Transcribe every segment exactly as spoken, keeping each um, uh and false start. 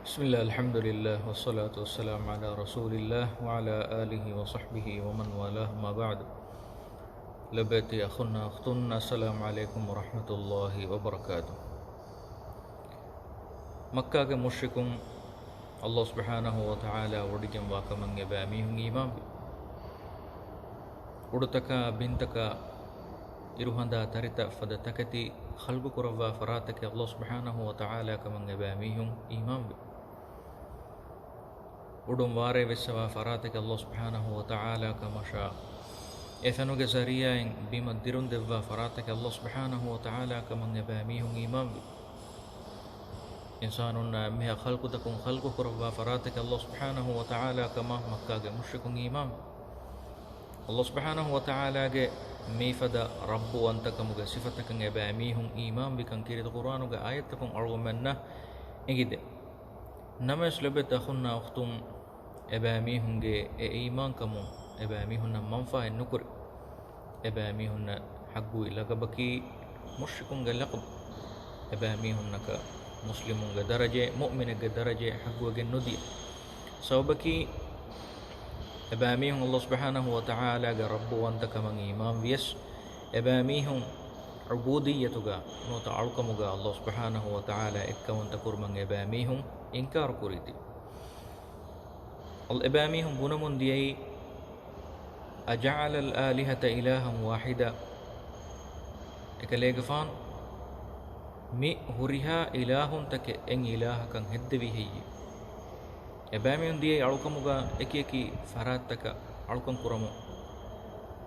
بسم الله، الحمد لله، والصلاة والسلام على رسول الله وعلى آله وصحبه ومن والاه، أما بعد. ލޮބުވެތި އަޚުންނާ އުޚްތުން، السلام عليكم ورحمة الله وبركاته. މައްކާގެ މުޝްރިކުން ﷲ ސުބްޙާނަހޫ ވަތަޢާލާ ވޮޑިގެންވާ ކަމަށް އެބައިމީހުން އީމާންވި. އުޑުތަކާ ބިންތަކާ އިރުހަނދާ ތަރިތައް ފަދަ ތަކެތި ޚަލްޤު ކުރައްވާ ފަރާތަކީ ﷲ ސުބްޙާނަހޫ ވަތަޢާލާ ކަމަށް އެބައިމީހުން އީމާންވި. އުޑުން ވާރޭ ވެއްސަވާ ފަރާތަކީ ﷲ ސުބްޙާނަހޫ ވަތަޢާލާ ކަމަށާ، އެ ފެނުގެ ޒަރީޢާއިން ބިމަށް ދިރުން ދެއްވާ ފަރާތަކީ ﷲ ސުބްޙާނަހޫ ވަތަޢާލާ ކަމަށް އެބައިމީހުން އީމާންވި. އިންސާނުންނާ އެންމެހާ ޚަލްޤުތަކުން ޚަލްޤު ކުރައްވާ ފަރާތަކީ ﷲ ސުބްޙާނަހޫ ވަތަޢާލާ ކަމަށް މައްކާގެ މުޝްރިކުން އީމާންވި. ﷲ ސުބްޙާނަހޫ ވަތަޢާލާގެ މިފަދަ ރައްބުވަންތަކަމުގެ ސިފަތަކަށް އެބައިމީހުން އީމާންވިކަން ކީރިތި ޤުރްއާނުގެ އާޔަތްތަކުން އަޅުގަނޑުމެންނަށް އެނގިދޭ. ނަމަވެސް ލޮބުވެތި އަޚުންނާ އުޚްތުން، އެބައިމީހުންގެ އެ އީމާންކަމުން އެބައިމީހުންނަށް މަންފާއެއް ނުކުރި. އެބައިމީހުންނަށް ޙައްޤުވި ލަޤަބަކީ މުޝްރިކުންގެ ލަޤަބު. އެބައިމީހުންނަކަށް މުސްލިމުންގެ ދަރަޖައެއް، މުއުމިނެއްގެ ދަރަޖައެއް ޙައްޤުވެގެން ނުދިޔަ. ސަބަބަކީ، އެބައިމީހުން ﷲ ސުބްޙާނަހޫ ވަތަޢާލާގެ ރައްބުވަންތަކަމަށް އީމާންވިޔަސް، އެބައިމީހުން ޢުބޫދިއްޔަތުގަ ނުވަތަ އަޅުކަމުގަ ﷲ ސުބްޙާނަހޫ ވަތަޢާލާ އެއްކައުވަންތަ ކުރުމަށް އެބައިމީހުން އިންކާރު ކުރީތީ. އަލް-، އެބައިމީހުން ބުނަމުން ދިޔައީ، أجعل الآلهة إلها واحدا؟ އެކަލޭގެފާނު، މި ހުރިހާ އިލާހުންތަކެއް އެއް އިލާހަކަށް ހެއްދެވީ ހެއްޔޭ؟ އެބައިމީހުން ދިޔައީ އަޅުކަމުގަ އެކި އެކި ފަރާތްތަކަށް އަޅުކަން ކުރަމުން.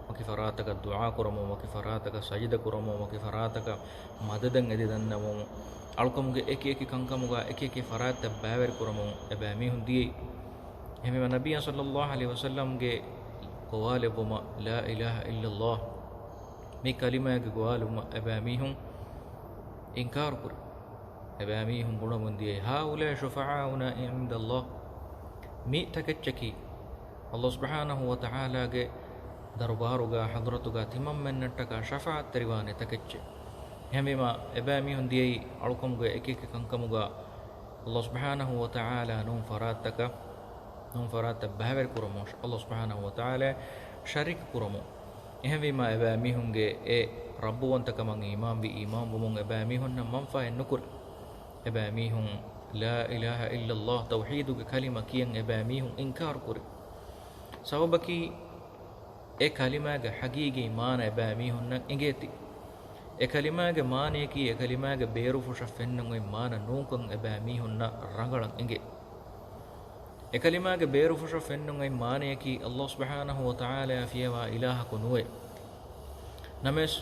ވަކި ފަރާތަކަށް ދުޢާ ކުރަމުން، ވަކި ފަރާތަކަށް ސަޖިދަ ކުރަމުން، ވަކި ފަރާތަކަށް މަދަދަށް އެދި ދަންނަވަމުން، އަޅުކަމުގެ އެކި އެކި ކަންކަމުގަ އެކި އެކި ފަރާތްތައް ބައިވެރި ކުރަމުން އެބައިމީހުން ދިޔައީ. އެހެންވީމަ ނަބިއްޔާ ޞައްލައްލާހު ޢަލައިހި ވަސައްލަމްގެ ގޮވާލެއްވުމަށް لا إله إلا الله މި ކަލިމާގެ ގޮވާލުމަށް އެބައިމީހުން އިންކާރު ކުރި. އެބައިމީހުން ބުނަމުން ދިޔައީ، هؤلاء شفعاؤنا عند الله. މި ތަކެއްޗަކީ ﷲ ސުބްޙާނަހޫ ވަތަޢާލާގެ ދަރުބާރުގަ ޙަޟްރަތުގަ ތިމަންމެންނަށްޓަކާ ޝަފާޢަތްތެރިވާނެ ތަކެއްޗެއް. އެހެންވީމަ، އެބައިމީހުން ދިޔައީ އަޅުކަމުގެ އެކި އެކި ކަންކަމުގަ ﷲ ސުބްޙާނަހޫ ވަތަޢާލާ ނޫން ފަރާތްތަކަށް، ނޫން ފަރާތްތައް ބައިވެރި ކުރަމުން، ﷲ ސުބްޙާނަހޫ ވަތަޢާލާ ޝަރީކު ކުރަމުން. އެހެންވީމަ، އެބައިމީހުންގެ އެ ރައްބުވަންތަކަމަށް އީމާންވި، އީމާންވުމުން އެބައިމީހުންނަށް މަންފާއެއް ނުކުރި. އެބައިމީހުން لا إله إلا الله ތައުޙީދުގެ ކަލިމަ ކިޔަން އެބައިމީހުން އިންކާރު ކުރި. ސަބަބަކީ، އެ ކަލިމާގެ ޙަޤީޤީ މާނަ އެބައިމީހުންނަށް އެނގޭތީ. އެ ކަލިމާގެ މާނަޔަކީ، އެ ކަލިމާގެ ބޭރުފުށަށް ފެންނަން އޮތް މާނަ ނޫންކަން އެބައިމީހުންނަށް ރަނގަޅަށް އެނގޭ. އެ ކަލިމާގެ ބޭރުފުށަށް ފެންނަން އޮތް މާނަޔަކީ، ﷲ ސުބްޙާނަހޫ ވަތަޢާލާއާ ފިޔަވާ އިލާހަކު ނުވޭ. ނަމަވެސް،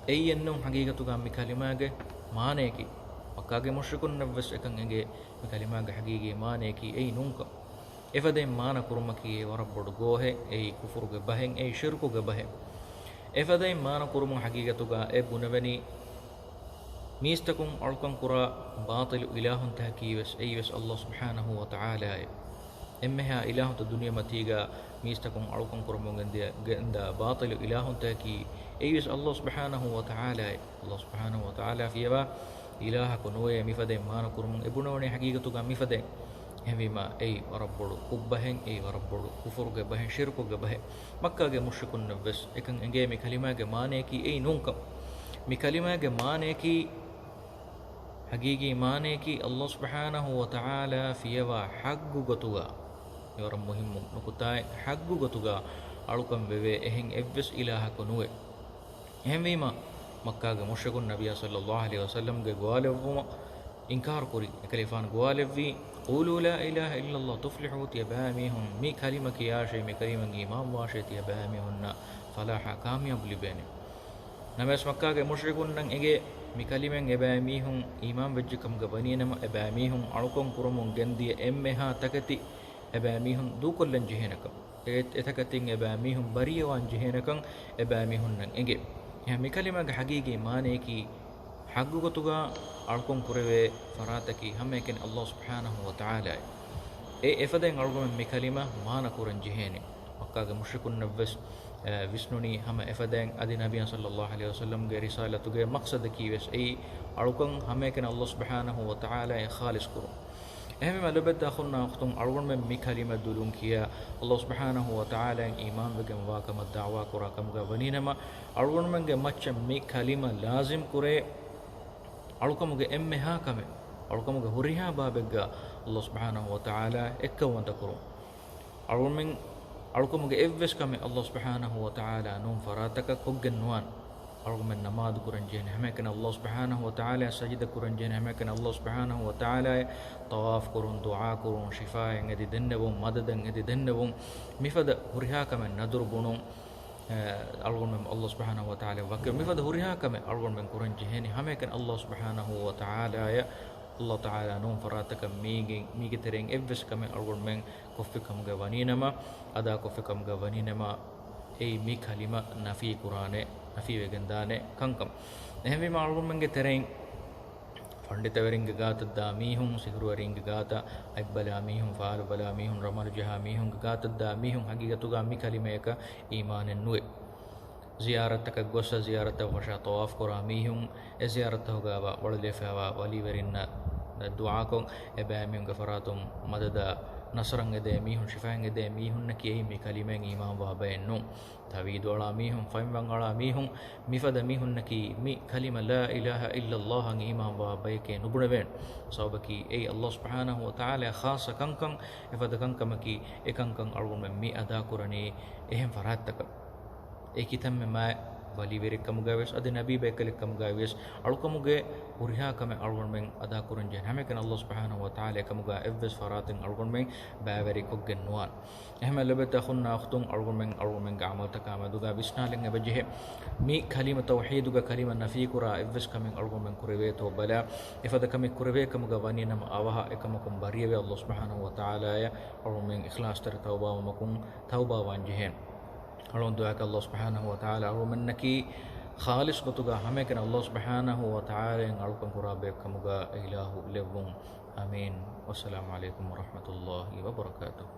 އެއީ އެއްނޫން ޙަޤީޤަތުގަ މި ކަލިމާގެ މާނަޔަކީ. މައްކާގެ މުޝްރިކުންނަށްވެސް އެކަން އެނގޭ، މި ކަލިމާގެ ޙަޤީޤީ މާނަޔަކީ އެއީ ނޫންކަން. އެފަދައިން މާނަ ކުރުމަކީ އެ ވަރަށް ބޮޑު ގޯހެއް، އެއީ ކުފުރުގެ ބަހެއް، އެއީ ޝިރުކުގެ ބަހެއް. އެފަދައިން މާނަ ކުރުމުން ޙަޤީޤަތުގަ އެ ބުނެވެނީ، މީސްތަކުން އަޅުކަން ކުރާ ބާޠިލު އިލާހުންތަކަކީވެސް، އެއީވެސް ﷲ ސުބްޙާނަހޫ ވަތަޢާލާއޭ. އެންމެހާ އިލާހުންތައް ދުނިޔެމަތީގަ މީސްތަކުން އަޅުކަން ކުރަމުން ގެންދިޔަ، ގެންދާ ބާޠިލު އިލާހުންތަކަކީ، އެއީވެސް ﷲ ސުބްޙާނަހޫ ވަތަޢާލާއޭ. ﷲ ސުބްޙާނަހޫ ވަތަޢާލާ ފިޔަވާ އިލާހަކު ނުވޭ. މިފަދައިން މާނަ ކުރުމުން އެ ބުނެވުނީ ޙަޤީޤަތުގަ މިފަދައިން. އެހެންވީމަ، އެއީ ވަރަށް ބޮޑު ކުށްބަހެއް، އެއީ ވަރަށް ބޮޑު ކުފުރުގެ ބަހެއް، ޝިރުކުގެ ބަހެއް. މައްކާގެ މުޝްރިކުންނަށްވެސް އެކަން އެނގޭ، މި ކަލިމާގެ މާނަޔަކީ އެއީ ނޫންކަން. މި ކަލިމާގެ މާނަޔަކީ، ޙަޤީޤީ މާނަޔަކީ، ﷲ ސުބްޙާނަހޫ ވަތަޢާލާ ފިޔަވާ ޙައްޤު ގޮތުގަ، މި ވަރަށް މުހިއްމު ނުކުތާއެއް، ޙައްޤު ގޮތުގަ އަޅުކަން ވެވޭ އެހެން އެއްވެސް އިލާހަކު ނުވޭ. އެހެންވީމަ، މައްކާގެ މުޝްރިކުން ނަބިއްޔާ ޞައްލައްލާހު ޢަލައިހި ވަސައްލަމްގެ ގޮވާލެއްވުމަށް އިންކާރު ކުރި. އެކަލޭގެފާނު ގޮވާލެއްވީ، قولوا لا إله إلا الله تفلحوا، ތިޔަބައިމީހުން މި ކަލިމަ ކިޔާށޭ، މި ކަލިމައިން އީމާންވާށޭ، ތިޔަބައިމީހުންނަށް ފަލާޙާ ކާމިޔާބު ލިބޭނެ. ނަމަވެސް މައްކާގެ މުޝްރިކުންނަށް އެނގޭ، މި ކަލިމައިން އެބައިމީހުން އީމާންވެއްޖެ ކަމުގަ ވަނީނަމަ، އެބައިމީހުން އަޅުކަން ކުރަމުން ގެންދިޔަ އެންމެހާ ތަކެތި އެބައިމީހުން ދޫކޮށްލަން ޖެހޭނެކަން، އެ، އެތަކެތިން އެބައިމީހުން ބަރީއަވާން ޖެހޭނެކަން އެބައިމީހުންނަށް އެނގޭ. އެހެން މި ކަލިމާގެ ޙަޤީޤީ މާނަޔަކީ، ޙައްޤު ގޮތުގަ އަޅުކަން ކުރެވޭ ފަރާތަކީ ހަމައެކަނި ﷲ ސުބްޙާނަހޫ ވަތަޢާލާއޭ. އެ އެފަދައިން އަޅުގަނޑުމެން މި ކަލިމަ މާނަ ކުރަން ޖެހޭނެ. މައްކާގެ މުޝްރިކުންނަށްވެސް، އެ، ވިސްނުނީ ހަމަ އެފަދައިން. އަދި ނަބިއްޔާ ޞައްލައްލާހު ޢަލައިހި ވަސައްލަމްގެ ރިސާލަތުގެ މަޤްޞަދަކީވެސް އެއީ އަޅުކަން ހަމައެކަނި ﷲ ސުބްޙާނަހޫ ވަތަޢާލާއަށް ޚާލިޞް ކުރުން. އެހެންވީމަ ލޮބުވެތި އަޚުންނާ އުޚްތުން، އަޅުގަނޑުމެން މި ކަލިމަ ދުލުން ކިޔާ، އައްލާހު ސުބްޙާނަހު ވަތަޢާލާއަށް އީމާންވެގެންވާ ކަމަށް ދަޢުވާ ކުރާ ކަމުގަ ވަނީނަމަ، އަޅުގަނޑުމެންގެ މައްޗަށް މި ކަލިމަ ލާޒިމް ކުރޭ، އަޅުކަމުގެ އެންމެހާ ކަމެއް، އަޅުކަމުގެ ހުރިހާ ބާބެއްގަ އައްލާހު ސުބްޙާނަހު ވަތަޢާލާ އެއްކައުވަންތަ ކުރުން. އަޅުގަނޑުމެން އަޅުކަމުގެ އެއްވެސް ކަމެއް އައްލާހު ސުބްޙާނަހު ވަތަޢާލާ ނޫން ފަރާތަކަށް ކޮށްގެން ނުވާން. އަޅުގަނޑުމެން ނަމާދު ކުރަން ޖެހެނީ ހަމައެކަނި އައްލާހު ސުބްޙާނަހު ވަތަޢާލާއަށް، ސަޖިދަ ކުރަން ޖެހެނީ ހަމައެކަނި އައްލާހު ސުބްޙާނަހު ވަތަޢާލާއަށް، ޠަވާފު ކުރުން، ދުޢާ ކުރުން، ޝިފާއެއް އެދި ދެންނެވުން، މަދަދެއް އެދި ދެންނެވުން، މިފަދަ ހުރިހާ ކަމެއް، ނަދުރު ބުނުން، އަޅުގަނޑުމެން އައްލާހު ސުބްޙާނަހު ވަތަޢާލާއަށް ވަކި، މިފަދަ ހުރިހާ ކަމެއް އަޅުގަނޑުމެން ކުރަން ޖެހެނީ ހަމައެކަނި އައްލާހު ސުބްޙާނަހު ވަތަޢާލާއަށް، އައްލާހު ތަޢާލާ ނޫން ފަރާތަކަށް. މީގެ، މީގެ ތެރެއިން އެއްވެސް ކަމެއް އަޅުގަނޑުމެން ކޮށްފި ކަމުގަ ވަނީނަމަ، އަދާކޮށްފި ކަމުގަ ވަނީނަމަ، އެއީ މި ކަލިމަ ނަފީ ކުރާނެ، ނަފީވެގެން ދާނެ ކަންކަމަށް. އެހެންވީމަ އަޅުގަނޑުމެންގެ ތެރެއިން ފަންޑިތަވެރިންގެ ގާތަށް ދާ މީހުން، ސިހުރުވެރިންގެ ގާތަށް އަތްބަލާ މީހުން، ފާލުބަލާ މީހުން، ރަމަލު ޖަހާ މީހުންގެ ގާތަށް ދާ މީހުން ހަގީގަތުގަ މި ކަލިމަޔަކަށް އީމާނެއް ނުވޭ. ޒިޔާރަތަކަށް ގޮއްސަ، ޒިޔާރަތަށް ފަށާ ޠަވާފު ކުރާ މީހުން، އެ ޒިޔާރަތަށް ހުގާވާ ވަޅުލެފާވާ ވަލީވެރިންނަށް ދުޢާކޮށް، އެބައިމީހުންގެ ފަރާތުން މަދަދާ ނަޞްރަށް އެދޭ މީހުން، ޝިފާއަށް އެދޭ މީހުންނަކީ އެއީ މި ކަލިމައިން އީމާންވާ ބައެއް ނޫން. ތަވީދު އަޅާ މީހުން، ފަތްވަން އަޅާ މީހުން، މިފަދަ މީހުންނަކީ މި ކަލިމަ ލާ އިލާހަ އިއްލައްލާހަށް އީމާންވާ ބަޔެކޭ ނުބުނެވޭނެ. ސަބަބަކީ އެއީ އައްލާހު ސުބްޙާނަހު ވަތަޢާލާ ޚާއްޞަ ކަންކަން، އެފަދަ ކަންކަމަކީ އެކަންކަން އަޅުގަނޑުމެން މި އަދާކުރަނީ އެހެން ފަރާތްތަކަށް. އެ ކިތަންމެ މާތް ވަލީވެރިއެއްކަމުގައިވިޔަސް، އަދި ނަބީބައެއްކަލެއްކަމުގައިވިޔަސް، އަޅުކަމުގެ ހުރިހާ ކަމެއް އަޅުގަނޑުމެން އަދާކުރަން ޖެހޭ ހަމައެކަނި އައްލާހު ސުބްޙާނަހު ވަތަޢާލާ އެކަމުގަ އެއްވެސް ފަރާތެއް އަޅުގަނޑުމެން ބައިވެރިކޮށްގެން ނުވާން. އެހެންމެ ލޮބުވެތި އަޚުންނާ އުޚްތުން، އަޅުގަނޑުމެން އަޅުގަނޑުމެންގެ ޢަމަލުތަކާ މެދުގަ ވިސްނާލަން އެބަޖެހޭ. މި ކަލިމަ ތައުޙީދުގަ ކަލިމަ ނަފީކުރާ އެއްވެސް ކަމެއް އަޅުގަނޑުމެން ކުރެވޭތޯ ބަލާ، އެފަދަ ކަމެއް ކުރެވޭ ކަމުގަ ވަނީނަމަ އަވަހަށް އެކަމަކުން ބަރީއަވެ އައްލާހު ސުބްޙާނަހު ވަތަޢާލާއަށް އަޅުގަނޑުމެން އިޚްލާޞްތެރި ތައުބާވުމަކުން ތައުބާވާން ޖެހޭން. އަޅުގަނޑު ދުޢާކޮށް އައްލާހު ސުބްޙާނަހު ވަތަޢާލާ އަޅުގަނޑުމެންނަކީ ޚާލިޞް ގޮތުގަ ހަމައެކަނި އައްލާހު ސުބްޙާނަހު ވަތަޢާލާއަށް އަޅުކަން ކުރާ ބައެއްކަމުގަ އިލާހު ލެއްވުން. އާމީން. ވައްސަލާމު ޢަލައިކުމް ވަރަޙްމަތުﷲި ވަބަރަކާތުހު.